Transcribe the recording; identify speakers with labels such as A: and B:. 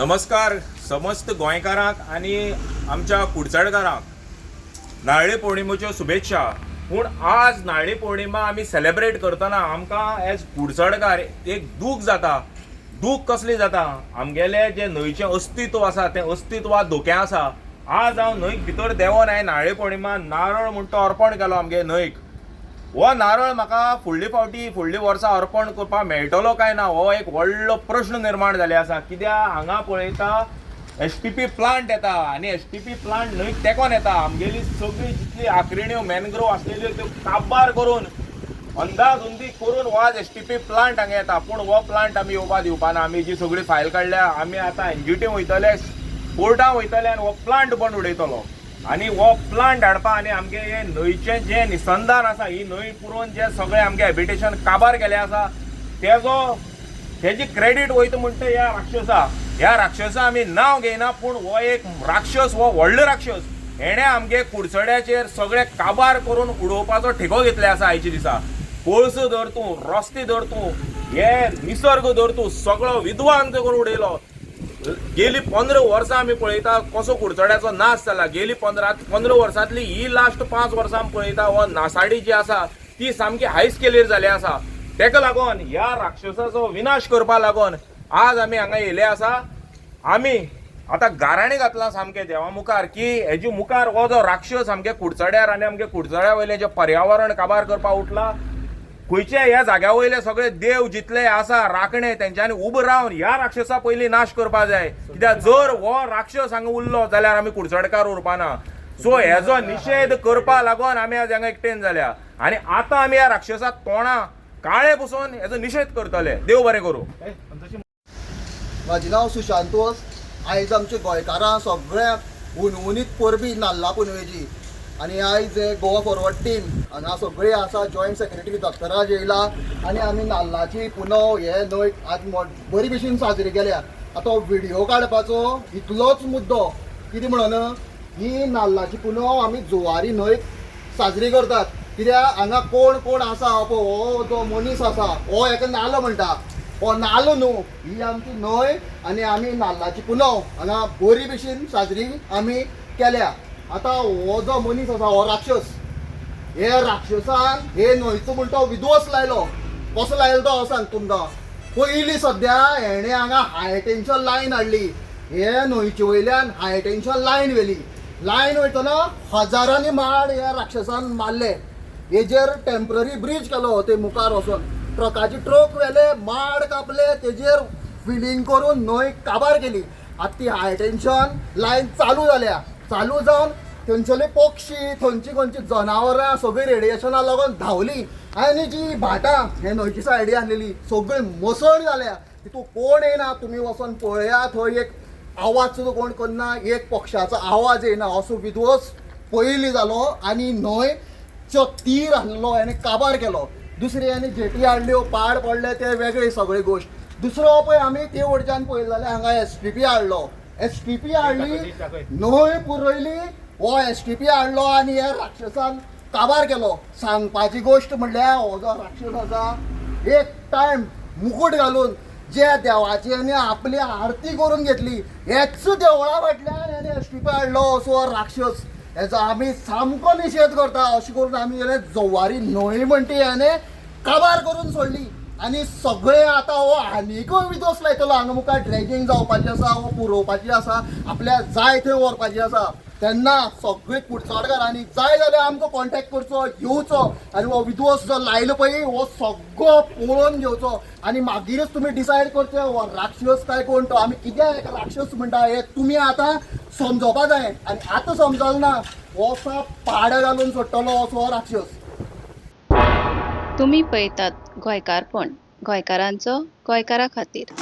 A: नमस्कार समस्त गोंयकारांक आनी आमच्या कुडचडकारांक नारळी पौर्णिमेच्यो शुभेच्छा. पूण आज नारळी पौर्णिमा आमी सेलेब्रेट करतना आमकां एज कुडचडकार एक दूख जाता. दूख कसली जाता? आमगेलें जें न्हंयचें अस्तित्व आसा तें अस्तित्व आज धोक्या आसा. आज हांव न्हंयक भितर देंवोन हांवें नारळी पौर्णिमा नारळ म्हूण तो अर्पण केलो आमगे न्हंयक. हो नारळ म्हाका फुडले फावटी फुडल्या वर्सा अर्पण करपाक मेळटलो काय ना हो एक व्हडलो प्रश्न निर्माण जाल्ले आसा. कित्याक हांगा पळयता एसटीपी प्लांट येता आनी एसटीपी प्लांट न्हंयक तेंकोन येता. आमगेली सगळी जितली आक्रिण्यो मॅनग्रोव आसलेल्यो त्यो काबार करून अंदाधुंदी करून हो आज एसटीपी प्लांट हांगा येता. पूण हो प्लांट आमी येवपा दिवपा ना. आमी जी सगळी फायल काडल्या, आमी आतां एनजीटी वयतले, कोर्टान वयतले आनी हो प्लांट बंद उडयतलो. आनी हो प्लांट हाडपा आनी आमगे हे न्हंयचें जें निसंदान आसा, ही न्हंय पुरोवन जे सगळें आमगे हेबिटेशन काबार केलें आसा तेजो तेजी क्रेडीट वयता म्हणटा ह्या राक्षसा. ह्या राक्षसा आमी नांव घेयना, पूण हो एक राक्षस, हो व्हडलो राक्षस. हेणें आमगे कुडचड्याचेर सगळें काबार करून उडोवपाचो ठेको घेतले आसा. आयच्या दिसा कोळसो धर तूं, रस्ते धर तूं, हे निसर्ग धर तूं, सगळो विद्वान करून उडयलो. गेली 15 वर्सां आमी पळयता कसो कुडचड्याचो नाश जाला. गेली 15 वर्सांतली ही लास्ट 5 वर्सां आमी पळयता हो नासाडी जी आसा ती सामकी हाय स्केलीर जाली आसा. तेका लागून ह्या राक्षसाचो विनाश करपा लागून आज आमी हांगा येयले आसा. आमी आतां गाराणें घातलां सामकें देवा मुखार की हेजे मुखार हो जो राक्षस आमगे कुडचड्यार आनी आमगे कुडचड्या वयलें जें पर्यावरण काबार करपाक उठला, खंयचे ह्या जाग्या वयले सगळे देव जितले आसा राखणे तेंच्यांनी उबो रावन ह्या राक्षसा पयलीं नाश करपा जाय. कित्याक जर हो राक्षस हांगा उरलो जाल्यार आमी कुडचडकार उरपाना. सो हेजो निशेध करपा लागून आमी आज हांगा एकटेन जाल्या आनी आतां आमी ह्या राक्षसा तोंडा काळे पुसून हेजो निशेध करतले. देव बरें करूं.
B: म्हाजें नांव सुशांत वस. आयज आमच्या गोंयकारां सगळ्यांक हुनहुनीत परबी नाल्ला पुनवेची. आनी आयज हे गोवा फॉरवर्ड टीम हांगा सगळी आसा, जॉयंट सेक्रेटरी दत्तराज येयला आनी आमी नाल्लाची पुनव हे न्हंय आज बरी भशेन साजरी केल्या. आतां हो व्हिडियो काडपाचो इतलोच मुद्दो कितें म्हणून ही नाल्लाची पुनव आमी जुवारी न्हंयक साजरी करतात. कित्याक हांगा कोण कोण आसा, पळय हो जो मनीस आसा हो हेका नालो म्हणटा, हो नालो न्हू, ही आमची न्हंय आनी आमी नाल्लाची पुनव हांगा बरी भशेन साजरी आमी केल्या. आतां हो जो मनीस आसा हो राक्षस, हे राक्षसान हे न्हंयचो म्हणटा तो विध्वंस लायलो. कसो लायलो तो हांव सांगता तुमकां. पयलीं सद्या हेणें हांगा हाय टेंशन लायन हाडली. हे न्हंयचे वयल्यान हाय टेंशन लायन व्हेली. लायन वयतना हजारांनी माड ह्या राक्षसान मारले. हेजेर टेंपररी ब्रीज केलो, ते मुखार वचोन ट्रकाचे ट्रक व्हेले, माड कापले, तेजेर फिलिंग करून न्हंय काबार केली. आतां ती हाय टेंशन लायन चालू जाल्या. चालू जावन थंयसरले पक्षी, थंयची खंयची जनावरां सगळीं रेडिएशना लागून धांवली आनी जी भाटां हे न्हंयची सायडी आसलेली सगळी मसण जाल्या. तितून कोण येयना. तुमी वचोन पळया, थंय एक आवाज सुद्दां कोण करना, एक पक्षाचो आवाज येयना. असो विध्वंस पयलीं जालो आनी न्हंयचो तीर आसलो हेणें काबार केलो. दुसरी आनी जेटी हाडल्यो, पाड पडले ते वेगळी सगळी गोश्ट. दुसरो पळय आमी ते वटच्यान पळयलें जाल्यार हांगा एसटीपी हाडलो. एसटीपी हाडली, न्हंय पुरयली, हो एसटीपी हाडलो आनी ह्या राक्षसान काबार केलो. सांगपाची गोश्ट म्हणल्यार हो जो राक्षस आसा एक टायम मुकूट घालून ज्या देवाची आनी आपली आरती करून घेतली, हेच देवळा फाटल्यान हेणें एसटीपी हाडलो. असो हो राक्षस, हेचो आमी सामको निशेध करता. अशें करून आमी हेणें जवारी न्हंय म्हणटा हेणें काबार करून सोडली आनी सगळे आतां हो आनीकूय विध्वंस लायतलो. हांगा मुखार ड्रेजींग जावपाची आसा, हो पुरोवपाची आसा, आपल्या जाय थंय व्हरपाची आसा. तेन्ना सगळे कुडचडकारांनी जाय जाल्यार आमकां कॉन्टेक्ट करचो, येवचो आनी हो विध्वंस जो लायलो पळय हो सगळो पळोवन घेवचो आनी मागीरच तुमी डिसायड करचें हो राक्षस काय कोण तो. आमी कित्याक हेका राक्षस म्हणटा हें तुमी आतां समजोपा जाय आनी आतां समजल ना हो पाडे घालून सोडटलो असो हो राक्षस.
C: तुमी पळयतात गोंयकारपण, गोंयकारांचो गोंयकारा खातीर.